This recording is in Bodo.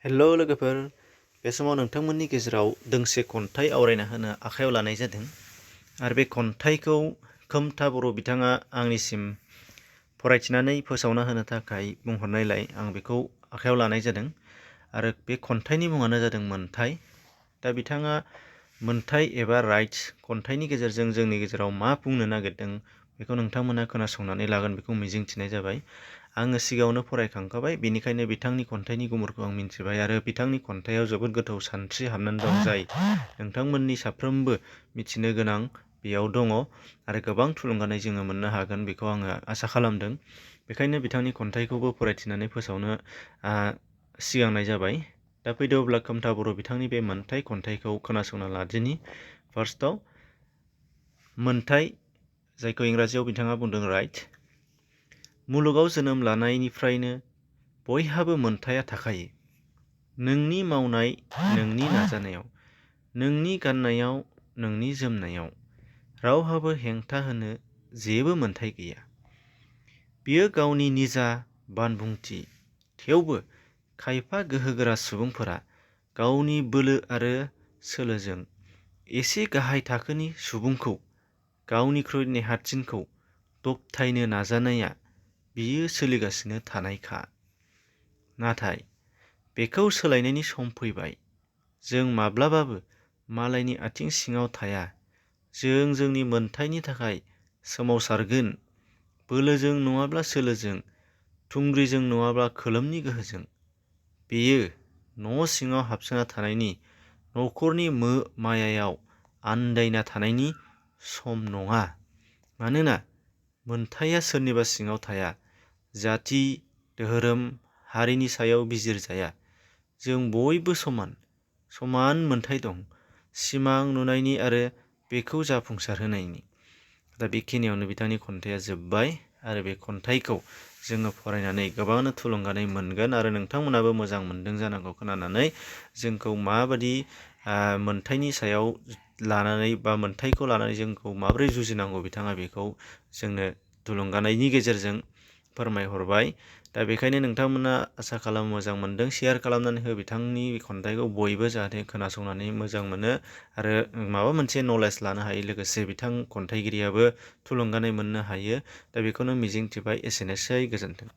हेलो लोगोफोर, बे समाव नोंथांमोननि गेजेराव दोंसे खन्थाइ आवरायना होनो आखायाव लानाय जादों आरो बे खन्थाइखौ खोमथा बर' बिथाङा आंनिसिम फरायथिनानै फोसावना होनो थाखाय बुंहरनायलाय आं बेखौ आखायाव लानाय जादों आरो बे खन्थाइनि मुङानो जादों मोन्थाइ। दा बिथाङा मोन्थाइ एबा राइट्स खन्थाइनि गेजेरजों जोंनि गेजेराव मा बुंनो नागिरदों बेखौ नोंथांमोना खोनासंनानै लागोन बेखौ मिजिंथिनाय जाबाय। आङो सिगाङावनो फरायखांखाबाय, बेनिखायनो बिथांनि खन्थाइनि गुमुरखौ आं मिन्थिबाय आरो बिथांनि खन्थाइयाव जोबोद गोथौ सानस्रि हाबनानै दं, जाय नोंथांमोननि साफ्रोमबो मिथिनो गोनां बेयाव दङ आरो गोबां थुलुंगानाय जोङो मोननो हागोन बेखौ आङो आसा खालामदों। बेखायनो बिथांनि खन्थाइखौबो फरायथिनानै फोसावनो सिगांनाय जाबाय। दा फैदो अब्ला खोमथा बर' बिथांनि बे मोन्थाइ खन्थाइखौ खोनासंना लादिनि। फार्स्टआव मोन्थाइ, जायखौ इंराजियाव बिथाङा बुंदों राइट। मुलुगाव जोनोम लानायनिफ्रायनो बयहाबो मोन्थाया थाखायो। नोंनि मावनाय, नोंनि नाजानायाव, नोंनि गाननायाव, नोंनि जोमनायाव रावहाबो हेंथा होनो जेबो मोन्थाय गैया। बियो गावनि निजा बानबुंथि। थेवबो खायफा गोहोगोरा सुबुंफोरा गावनि बोलो आरो सोलोजों एसे गाहाय थाखोनि सुबुंखौ गावनिख्रुइ नेहाथसिनखौ दबथायनो नाजानाया बियो सोलिगासिनो थानायखा। नाथाय बेखौ सोलायनायनि सम फैबाय। जों माब्लाबाबो मालायनि आथिं सिङाव थाया। जों जोंनि मोन्थायनि थाखाय सोमावसारगोन, बोलोजों नङाब्ला सोलोजों, थुंग्रिजों नङाब्ला खोलोमनि गोहोजों। बेयो न' सिङाव हाबसोना थानायनि, न'खरनि मायायाव आन्दायना थानायनि सम नङा। मानोना मोन्थाया सोरनिबा सिङाव थाया, जाथि, धोरोम, हारिनि सायाव बिजिरजाया। जों बयबो समान मोन्थाय दं, सिमां नुनायनि आरो बेखौ जाफुंसारहोनायनि। दा बेखिनियावनो बिथांनि खन्थाइया जोब्बाय आरो बे खन्थाइखौ जोङो फरायनानै गोबाङानो थुलुंगानाय मोनगोन आरो नोंथांमोनाबो मोजां मोनदों जानांगौ खोनानानै। जोंखौ माबादि मोन्थाइनि सायाव लानानै बा मोन्थाइखौ लानानै जोंखौ माबोरै जुजिनांगौ बिथाङा बेखौ जोंनो थुलुंगानायनि गेजेरजों फोरमायहरबाय। दा बेखायनो नोंथांमोना आसा खालामो मोजां मोनदों। शेयार खालामनानै हो बिथांनि खन्थाइखौ बयबो, जाहाथे खोनासंनानै मोजां मोनो आरो माबा मोनसे नलेज लानो हायो। लोगोसे बिथां खन्थाइगिरियाबो थुलुंगानाय मोननो हायो। दा बेखौनो मिजिंथिबाय। एसेनोसै, गोजोन्थों।